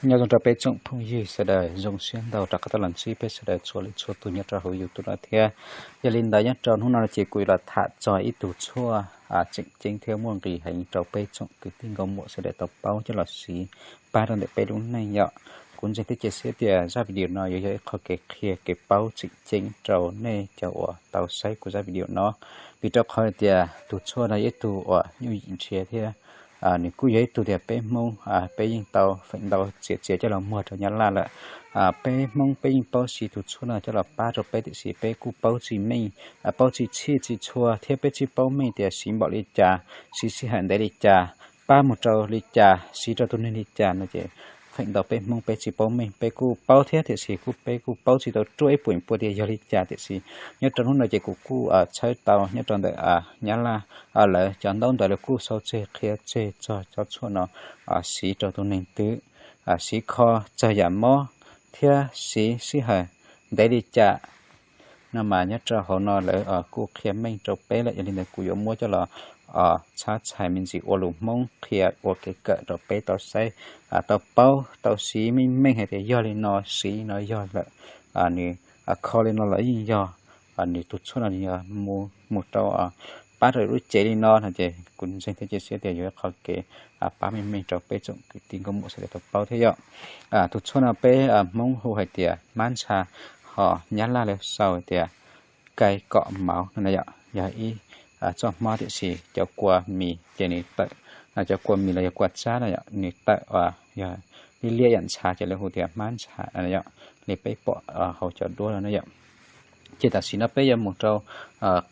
Nyob zoo rau peb tsoom phooj ywg sawv daws, zoo siab ntau rov qab tau los ntsib peb sawv daws txhua leej txhua tus nyob rau hauv YouTube no thiab. Yog li ntawd nyob rau hnub no ces kuv yuav los tham txog ib tug tshuaj tseem ceeb thiab muaj nqis heev rau peb tsoom kwv tij nkauj muam sawv daws tau paub coj los siv pab rau ntawm peb lub neej yom. Kuv ntseeg thiab cia siab tias zaj video no yuav yog ib qho kev qhia kev paub tseem ceeb rau nej cov uas tau saib kuv zaj video no, vim rau qhov tias tus tshuaj no yog ib tug uas yooj yim nrhiav thiab nws kuj yog ib tug tias peb Hmoob peb yeej tau feem ntau txiav txiav coj los muag rau Nyab Laj lawm. Peb Hmoob peb yeej paub siv tus tshuaj no coj los pab rau peb tiam sis peb kuj paub tsis meej, paub tsis txhij tsis txhua thiab peb tsis paub meej tias siv npaum li cas, siv sij hawm ntev li cas, pab mus rau li cas, siv rau tus neeg li cas no ces feem ntau peb Hmoob peb tsis paub meej. Peb kuj paub thiab tiam sis kuj peb kuj paub tsis tau ruaj ib puas ib puas tias yog li cas tiam sis nyob rau hnub no ces kuv kuj tshawb tau nyob rau ntawm Nyab Laj, lawv cov ntaub ntawv lawv kuj sau tseg qhia tseg txog cov tshuaj no siv rau tus neeg twg, siv kho txog yam mob thiab siv sij hawm ntev li cas no mas nyob rau hauv no lawv kuj qhia meej rau peb lawm. Yog li ntawd kuv yuav muab coj los txhab txhais me ntsis ua lus Hmoob qhia ua kev kawm rau peb tau saib, tau paub tau siv meej meej hais tias yog li no siv no yog lawm, nws kho li no los yeej yog, nws tus tshuaj no yog mus rau pab rau lub cev li no no ces kuv ntseeg thiab cia siab tias yuav ib qho kev pab meej meej rau peb tsoom kwv tij nkauj muam sawv daws tau paub thiab yom. Tus tshuaj no peb Hmoob hu hais tias hmab ntsha, ho Nyab Laj lawv sau hais tias cai cọ máu no yom. Yog ib txoj hmob tiam sis cov kua mis ces nws tawm, cov kua mis los yog kua tsab no yom, nws tawm yog liab liab yam ntshav ces lawv hu tias hmab ntsha yom, li peb pom hauv cov duab no na yom. Ces tam sim no peb yuav mus rau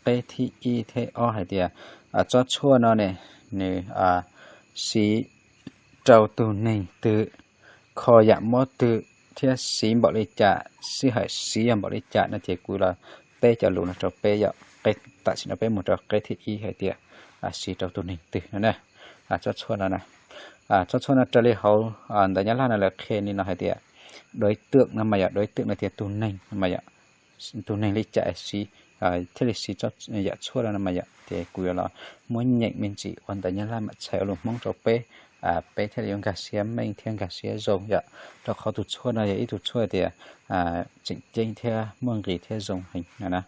qeb thib ib thib ob hais tias tsob tshuaj no ne, nws siv rau tus neeg twg, kho yam mob twg thiab siv npaum li cas, sij hawm siv yog npaum li cas no ces kuv los teb cov lus no rau peb yom. Tam sim no peb mus rau qeb thib ib hais tias siv rau tus neeg twg no na. Tsob tshuaj no na, tsob tshuaj no raws li hauv ntawv Nyab Laj no lawv qhia li no hais tias đối tượng no mas yom, đối tượng no tias tus neeg no mas yom, tus neeg li cas siv thiaj li siv yam tshuaj no no mas yom. Ces kuv yuav los muab nyeem me ntsis ua ntawv Nyab Laj mam txhais ua lus Hmoob rau peb, peb thiaj li yuav nkag siab meej thiab nkag siab zoo yom. Rau qhov tus tshuaj no yog ib tug tshuaj tias tseem ceeb thiab muaj nqis thiab zoo heev no na.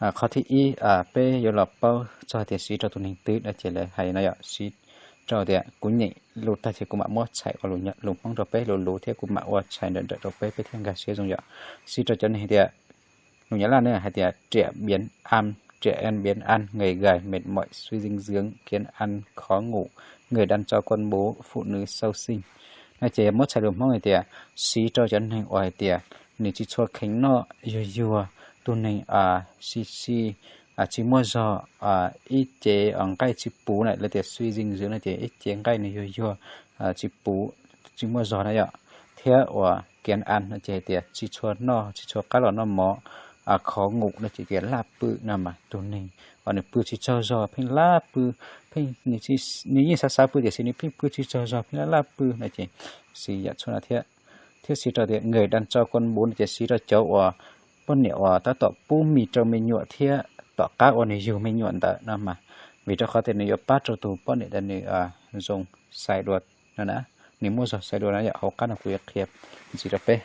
Qhov thib ib, peb yuav los paub txog tias siv rau tus neeg twg no ces lawv hais no yom, siv rau tias kuv nyeem lus tag ces kuv mam muab txhais ua lus Hmoob rau peb lus lus thiab kuv mam ua txhais nrawm nrawm rau peb, peb thiaj nkag siab zoo yom. Siv rau cov neeg tias, lus Nyab Laj ne hais tias triệu chứng ăn, triệu chứng ăn, người gầy mệt mỏi suy dinh dưỡng, kiến ăn khó ngủ, người đàn cho con bú, phụ nữ sau sinh. No ces muab txhais lus Hmoob hais tias siv rau cov neeg uas hais tias nws tsis tshua kheev noj, yuag yuag, tus neeg si si, tsis muaj zog, ib ce nqaij tsis puv na, lawv tias suy dinh dưỡng no ces ib ce nqaij nws yuag yuag, tsis puv, tsis muaj zog na yom. Thiab uas kiến ăn no ces hais tias tsis tshua noj, tsis tshua qab los noj mov, khó ngủ no ces tias laj pw no mas tus neeg uas nws pw tsis tsaug zog pheej laj pw, pheej nws yeej xav xav pw tiam sis nws pheej pw tsis tsaug zog pheej laj laj pw no ces siv yam tshuaj no thiab. Thiab siv rau tias người đàn cho con bú no ces siv rau cov uas poj niam uas tab tom pub mis rau me nyuam thiab tom qab uas nws yug me nyuam ntawd no mas, vim rau qhov tias nws yuav pab rau tus poj niam ntawd nws zoo sai dua no na, nws muaj zog sai dua no yom. Hauv qab no kuv yuav qhia ntxiv rau peb.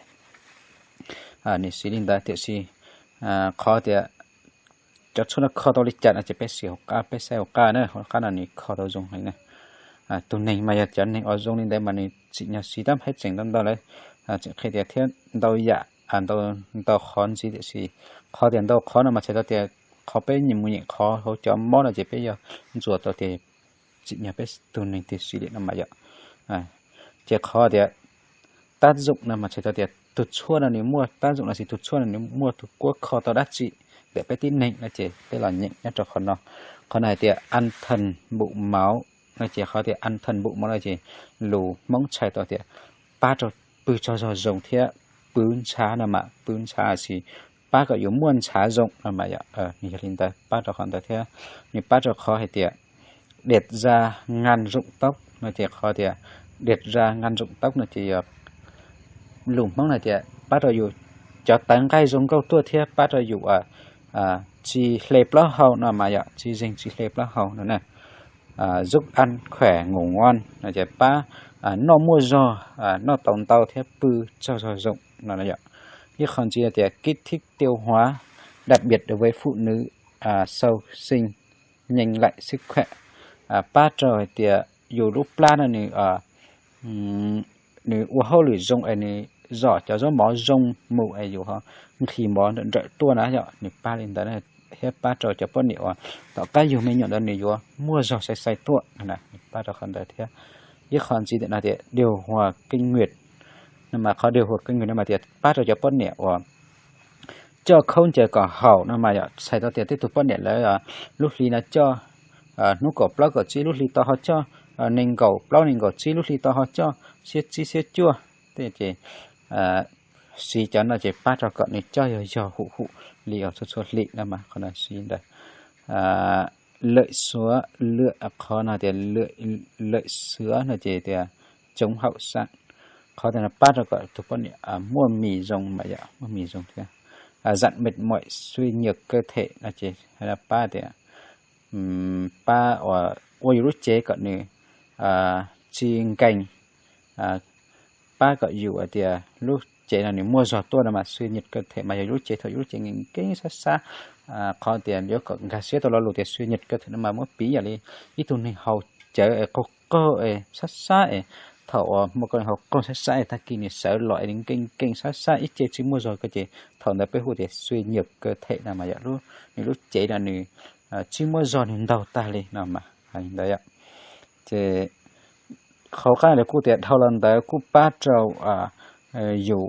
Nws siv li ntawd tiam sis qhov tias cov tshuaj no kho tau li cas no ces peb siv hauv qab, peb saib hauv qab na, hauv qab no nws kho tau zoo heev na. Tus neeg mas yog cov neeg uas zoo li ntawd mas nws tsim nyog siv tab hais tseem ntau ntau lawm, tseem qhia tias thiab ntau yam, ntau qhov ntxiv tiam sis qhov tias ntau qhov no mas txhais tau tias qhov peb nyeem mus nyeem qhov hauv cov mob no ces peb yog ntxuas tau tias tsim nyog peb tus neeg twg siv li no mas yom. Ces qhov tias tác dụng no mas txhais tau tias tus tshuaj no nws muaj tác dụng no, tus tshuaj no nws muaj tus kuab kho tau dab tsi ntawm peb tib neeg no ces peb los nyeem nyob rau qhov no. Qhov no hais tias ăn thận bù máu no ces qhov tias ăn thận bù máu no ces lus Hmoob txhais tau tias pab rau pw tsaug zog zoo thiab pw ntshav no mas, pw ntshav los sis pab kom yus muaj ntshav zoo no mas yog, nws yog li ntawd pab rau qhov ntawd thiab. Nws pab rau qhov hais tias điệt ra ngan rụng tóc no ces qhov tias điệt ra ngan rụng tóc no ces yog lus Hmoob hais tias pab rau yus cov tawv nqaij zoo nkauj tuaj thiab pab rau yus tsis hle plaub hau no mas yog tsis zeeg tsis hle plaub hau no na. Giúp ăn khỏe ngủ ngon no ces pab noj muaj zog, noj tau ntau thiab pw tsaug zog zoo no yom. Ib qho ntxiv tias kích thích tiêu hóa, đặc biệt đối với phụ nữ sau sinh nhanh lại sức khỏe, pab rau hais tias yus lub plab no nws nws ua hauj lwm zoo es nws zom cov zaub mov zoo mus es yus ho nqhis mov nrawm nrawm tuaj na yom, nws pab li ntawd thiab pab rau cov poj niam uas tom qab yug me nyuam ntawd nws yuav muaj zog sai sai tuaj, nws pab rau qhov ntawd thiab. Ib qho ntxiv tias no tias điều hòa kinh nguyệt, no mas qhov điều hòa kinh nguyệt no mas tias pab rau cov poj niam uas coj khaub ncaws kom haum no mas yom, txhais tau tias tej tug poj niam lawv lub hli no coj hnub kaum plaub kaum tsib, lub hli tau ho coj nees nkaum plaub nees nkaum tsib, lub hli tau ho coj xiab tsib xiab cuaj, tej ces siv cov no ces pab rau kom nws coj yog yog hum hum li txhua txhua hli no mas qhov no siv ntawd. Lợi suất, lượm, qhov no tias lợi suất no ces tias chống hậu sản, qhov tias no pab rau kom tus poj niam muaj mis zoo mas yom, muaj mis zoo thiab. Giảm mệt mỏi, suy nhược cơ thể no ces pab tias pab ua yus lub cev kom nws tsis nkees, pab kom yus hais tias lub cev no nws muaj zog tuaj no mas suy nhược cơ thể mas yog yus lub cev, thaum yus lub cev nkees nkees sab sab, qhov tias yuav kom nkag siab tau lo lus tias suy nhược cơ thể no mas muab piv yam li ib tug neeg haus cawv es qaug qaug es sab sab es thaum uas hmo ko nws haus qaug sab sab es tag kis nws sawv los es nws nkees nkees sab sab ib ce tsis muaj zog ko ces thaum ntawd peb hu tias suy nhược cơ thể no mas yog nws lub cev no nws tsis muaj zog, nws ntaug tag li no mas hais li ntawd yom. Ces qhov qab lawv kuj tias dhau los ntawd kuj pab rau yus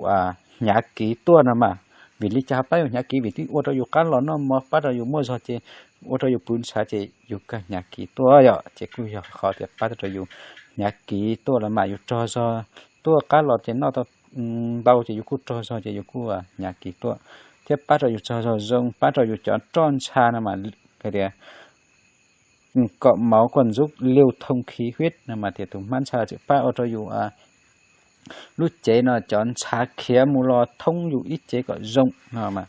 hnyav kiv tuaj no mas. Vim li cas ho pab yus hnyav kiv? Vim twb ua rau yus qab los noj mov, pab rau yus muaj zog ces ua rau yus pw ntshav ces yus kawg hnyav kiv tuaj yom. Ces kuj yog qhov tias pab rau yus hnyav kiv tuaj los mas yus rog zog tuaj qab los ces noj tau ntau ces yus kuj rog zog ces yus kuj hnyav kiv tuaj, thiab pab rau yus tsaug zog zoo, pab rau yus cov roj ntsha no mas hais tias cọ mauv kom ntsub liu thoo khiv huib no mas tias tus hmab ntsha tseem pab ua rau yus lub cev no cov ntshav khiav mus los thoob yus ib cev kom zoo no mas,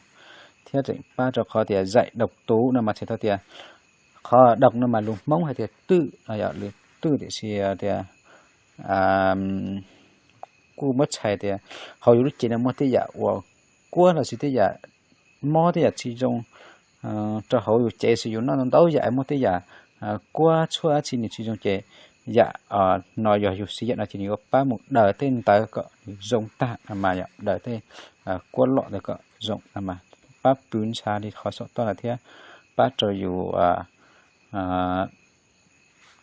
thiab tseem pab rau qhov tias giải độc tố no mas txhais tau tias qhov độc no mas lus Hmoob hais tias twj no yom, lus twj tiam sis tias kuj muab txhais tias hauv yus lub cev no muaj tej yam uas kuab los sis tej yam mob tej yam tsis zoo rau hauv yus cev, sis yus noj ntau yam muaj tej yam kuab tshuaj dab tsi nws tsis zoo ces yam no yog yus siv yam no ces nws yuav pab mus daws tej ntawd kom nws zoo tag no mas yom, daws tej kuab lom ntawd kom zoo no mas, pab pw ntsha li qhov saum toj no thiab pab rau yus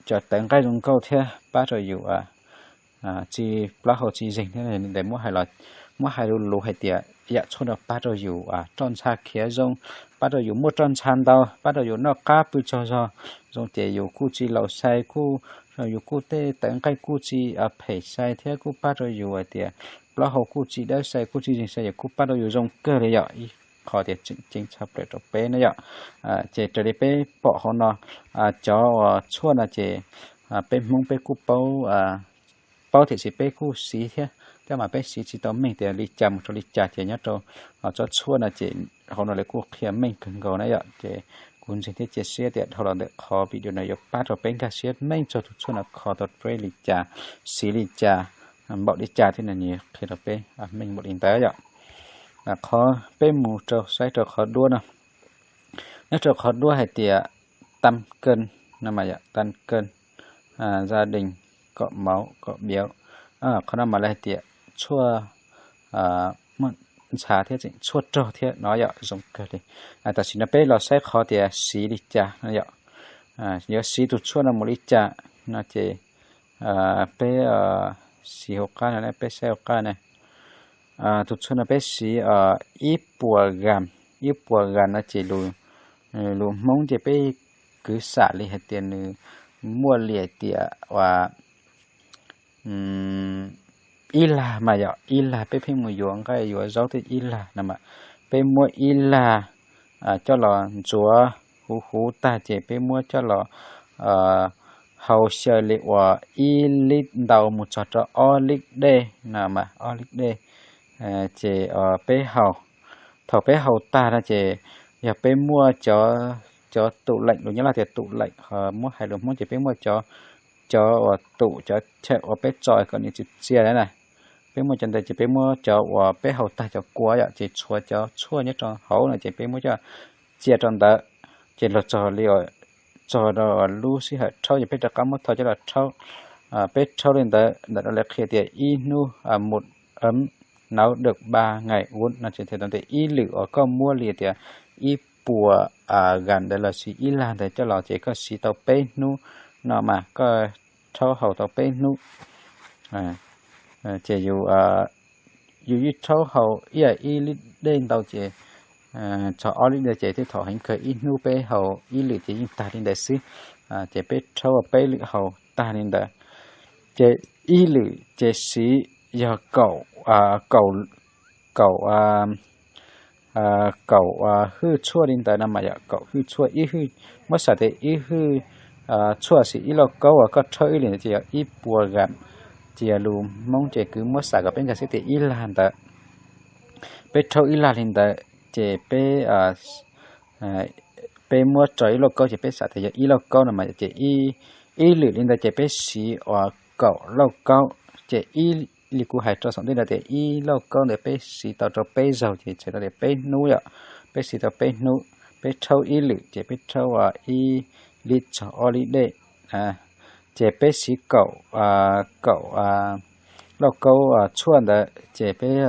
cov tawv nqaij zoo nkauj thiab pab rau yus tsis plaub hau tsis zeeg thiab. Ntawd muab hais lus luv hais tias yam tshuaj no pab rau yus roj ntsha khiav zoo, pab rau yus muaj roj ntsha ntau, pab rau yus noj qab pw tsaug zog zoo ces yus kuj tsis laus sai, kuj yus kuj tej tawv nqaij kuj tsis phem sai thiab kuj pab rau yus hais tias plaub hau kuj tsis dawb sai, kuj tsis zeeg sai, yus kuj pab rau yus zoo kawg li yom. Ib qho tias tseem ceeb tshaj plaws rau peb na yom. Ces raws li peb pom hauv no, cov uas tshuaj no ces peb Hmoob peb kuj paub, paub tiam sis peb kuj siv thiab, thiab mas peb siv tsis tau meej tias li cas mus rau li cas ces nyob rau tsob tshuaj no ces hauv no lawv kuj qhia meej kawg nkaus na yom. Ces kuv ntseeg thiab cia siab tias dhau los ntawm qhov video no yuav pab rau peb nkag siab meej txog tus tshuaj no kho tau peb li cas, siv li cas, npaum li cas thiab no nws qhia rau peb meej npaum li ntawd yom. Qhov peb mus rau saib rau qhov duab no, nyob rau qhov duab hais tias tăng cân no mas yom, tăng cân, gia đình, cọ máu, cọ béo. Qhov no mas lawv hais tias tshuaj muaj ntshav thiab tseem tshuaj rog thiab no yom, zoo kawg li. Tam sim no peb los saib qhov tias siv li cas no yom. Yuav siv tus tshuaj no mus li cas no ces peb siv hauv qab no, peb saib hauv qab na. Tus tshuaj no peb siv ib puas gram, ib puas gram no ces lus Hmoob ces peb kwv xam li hais tias nws muaj li hais tias uas ib lag mas yom, ib lag peb pheej mus yuav nqaij yuav zaub tej ib lag no mas peb muab ib lag coj los ntxuav huv huv tag ces peb muab coj los hau xyaw li uas ib lib ntau mus txog rau ob lib dej no mas, ob lib dej. Ces peb haus, thaum peb haus tag no ces yog peb muaj cov tủ lạnh, lus Nyab Laj tias tủ lạnh, muab hais lus Hmoob ces peb muaj cov cov uas tum cov chaw uas peb tso kom nws txias txias na. Peb muab cov ntawd ces peb muab cov uas peb haus tag cov kua yom, ces tshuav cov tshuaj nyob rau hauv no ces peb muab coj txias rau ntawd. Ces los txog li, txog rau lub sij hawm rhaub ces peb rov qab muab tho coj los rhaub. Peb rhaub li ntawd, ntawm no lawv qhia tias ib hnub một ấm nấu được ba ngày uống no ces tau tias ib lwm uas koj muab li tias ib puas gram ntawd lossis ib lag ntawd coj los ces koj siv tau peb hnub no mas koj rhaub haus tau peb hnub. Ces yus, yus yeej rhaub haus ib yam ib lib dej ntau ces txog ob lib dej ces tej thaum heev kawg ib hnub peb haus ib lwm ces yeej tag li ntawd xwb. Ces peb rhaub peb lwm haus tag li ntawd. Ces ib lwm ces siv yog kaum, kaum, kaum, kaum hwj tshuaj li ntawd no mas yog kaum hwj tshuaj, ib hwj, muab xav tias ib hwj tshuaj siv ib lauj kaub uas koj rhaub ib lwm ntawd ces yog ib puas gram. Ces yog lus Hmoob ces kuv muab xav kom peb nkag siab tias ib lag ntawd. Peb rhaub ib lag li ntawd ces peb, peb muab tso ib lauj kaub ces peb xav tias yog ib lauj kaub no mas ces ib lwm li ntawd ces peb siv uas kaum lauj kaub. Ces ib li kuv hais rau saum ntej no tias ib lauj kaub ntawd peb siv tau rau peb zaug ces txhais tau tias peb hnub yom. Peb siv tau peb hnub, peb rhaub ib lwm ces peb rhaub ib lib txog ob lib dej. Ces peb siv kaum, kaum lauj kaub tshuaj ntawd ces peb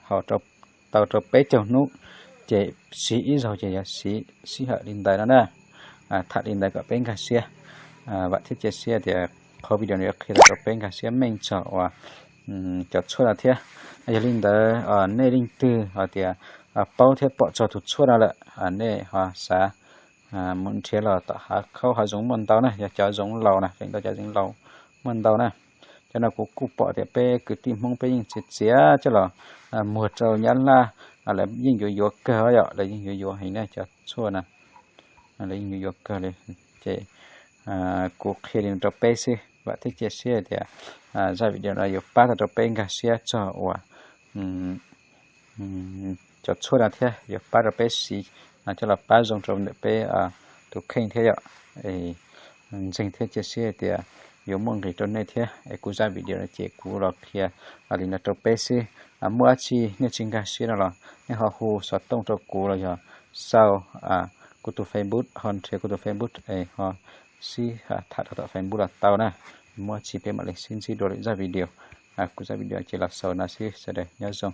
haus tau rau peb caug hnub. Ces siv ib zaug ces yog siv sij hawm li ntawd no na. Tham li ntawd kom peb nkag siab. Vam thiab cia siab tias qhov video no yuav qhia tau rau peb nkag siab meej txog uas cov tshuaj no thiab. Yog li ntawd nej leej twg hais tias paub thiab pom txog tus tshuaj no lawm, nej ho xav mus nrhiav los tom hav khaub hav zoov muaj ntau na, yog cov zoov laus na, feem ntau cov zoov laus muaj ntau na. Cov no kuv kuj pom tias peb kwv tij Hmoob peb yeej txiav txiav coj los muag rau Nyab Laj, lawv yeej yuav yuav kawg yom, lawv yeej yuav yuav heev na cov tshuaj no. Lawv yeej yuav yuav kawg li. Ces kuv qhia li no rau peb xwb, vam thiab cia siab tias zaj video no yuav pab tau rau peb nkag siab txog uas cov tshuaj no thiab yuav pab rau peb siv coj los pab zoo rau ntawm peb tus kheej thiab yom. Ntseeg thiab cia siab tias yuav muaj nqis rau nej thiab. Es kuv zaj video no ces kuv los qhia li no rau peb xwb. Muaj dab tsi nej tsis nkag siab no los nej ho hu xov tooj rau kuv los yog sau kuv tus Facebook, ho nrhiav kuv tus Facebook es ho sib tham rau tom Facebook los tau na. Muaj dab tsi peb mam li sib ntsib dua lwm zaj video. Kuv zaj video ces los xaus no xwb, sawv daws nyob zoo.